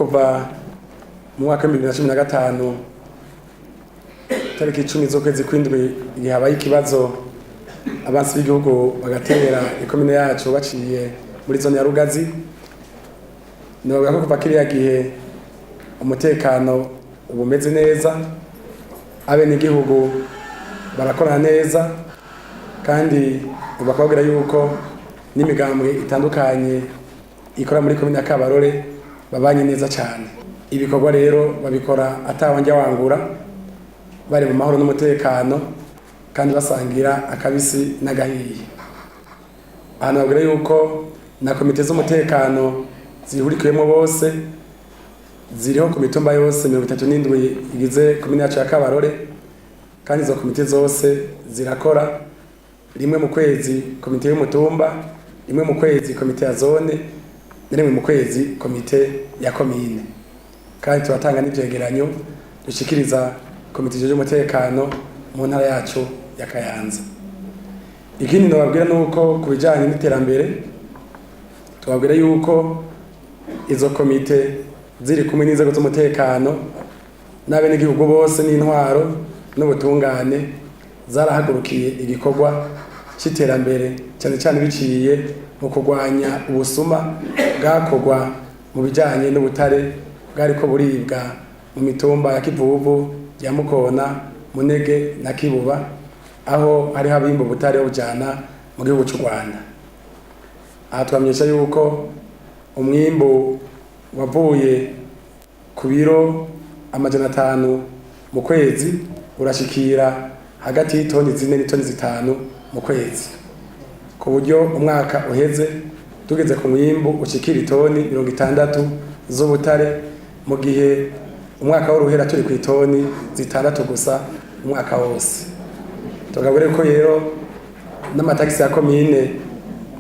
Kuva mu mwaka w'2015, tariki 10 z'ukwezi kw'indwi, igihe habaye ikibazo, abansi b'igihugu bagatera ikomine yacu baciye muri zone ya Rugazi, nibavuga ko kuva kiriya gihe umutekano uba umeze neza, abenegihugu barakorana neza, kandi bakababwira yuko n'imigambwe itandukanye ikora muri komine ya Kabarore babanye neza cyane. Ibikorwa rero babikora atawanja wangura, bari mu mahoro n'umutekano, kandi basangira akabisi n'agahiye. Ahantu babwira yuko na komite z'umutekano zihurikiwemo bose ziriho ku mitumba yose 37 igize komine yacu ya Kabarore, kandi izo komite zose zirakora rimwe mu kwezi komite y'umutumba, rimwe mu kwezi komite ya zone, na rimwe mu kwezi komite ya komine. Kandi turatanga n'ivyegeranyo dushikiriza komite ijejwe umutekano mu ntara yacu ya Kayanza. Ikindi nababwira nuko ku bijanye n'iterambere, tubabwira yuko izo komite ziri kumwe n'inzego z'umutekano n'abenegihugu bose n'intwaro n'ubutungane zarahagurukiye igikorwa c'iterambere, cyane cyane biciye mu kurwanya ubusuma bwakorwa mu bijanye n'ubutare bwariko buribwa mu mitumba ya Kivuvu, ya Mukona, Munege na Kibuba, aho hariho abimba ubutare bujana mu gihugu c'u Rwanda. Aha twamenyesha yuko umwimbu wavuye ku biro 500 mu kwezi urashikira hagati y'itoni 4 n'itoni 5 mu kwezi, ku buryo umwaka uheze tugeze ku mwimbu ushikira itoni 60 z'ubutare, mu gihe umwaka w'uruhera turi ku itoni 6 gusa umwaka wose. Tukabwira ko rero n'amatagisi ya komine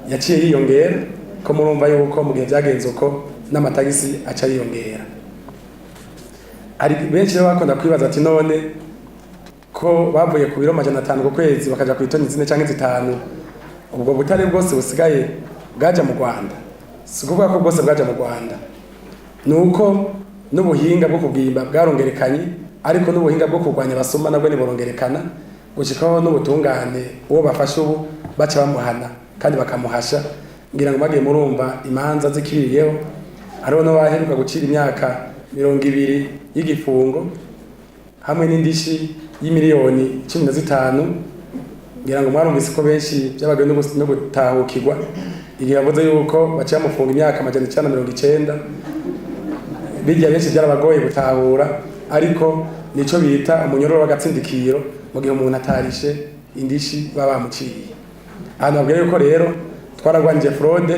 yaciye yiyongera, ko murumva yuko mu gihe byagenze uko n'amatagisi aca yiyongera. Hari benshi rero bakunda kwibaza ati: "None ko bavuye ku biro 500 ku kwezi bakaja ku itoni 4 canke 5, ubwo butare bwose busigaye bwaja mu Rwanda?" Si ukuvuga ko bwose bwaja mu Rwanda, ni uko n'ubuhinga bwo kubwimba bwarongerekanye, ariko n'ubuhinga bwo kurwanya abasuma nabwo ntiburongerekana, gushikaho n'ubutungane uwo bafashe ubu baca bamuhana kandi bakamuhasha. Ngira ngo bagiye murumva imanza zikiriyeho, hariho n'abaheruka gucira imyaka 20 y'igifungo hamwe n'indishi y'imiliyoni 15. Ngira ngo mwarumvise ko benshi byabagoye no gutahukirwa igihe bavuze yuko baciye bamufunga imyaka 990. Bijya benshi byarabagoye gutahura, ariko nico bita umunyororo w'agatsindikiro mu gihe umuntu atarishe indishi baba bamuciye. Ahantu babwira yuko rero twaragwanije fraude,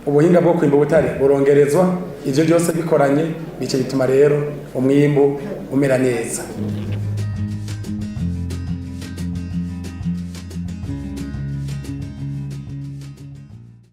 ubuhinga bwo kwimba ubutare burongerezwa, ivyo byose bikoranye bice bituma rero umwimbu umera neza.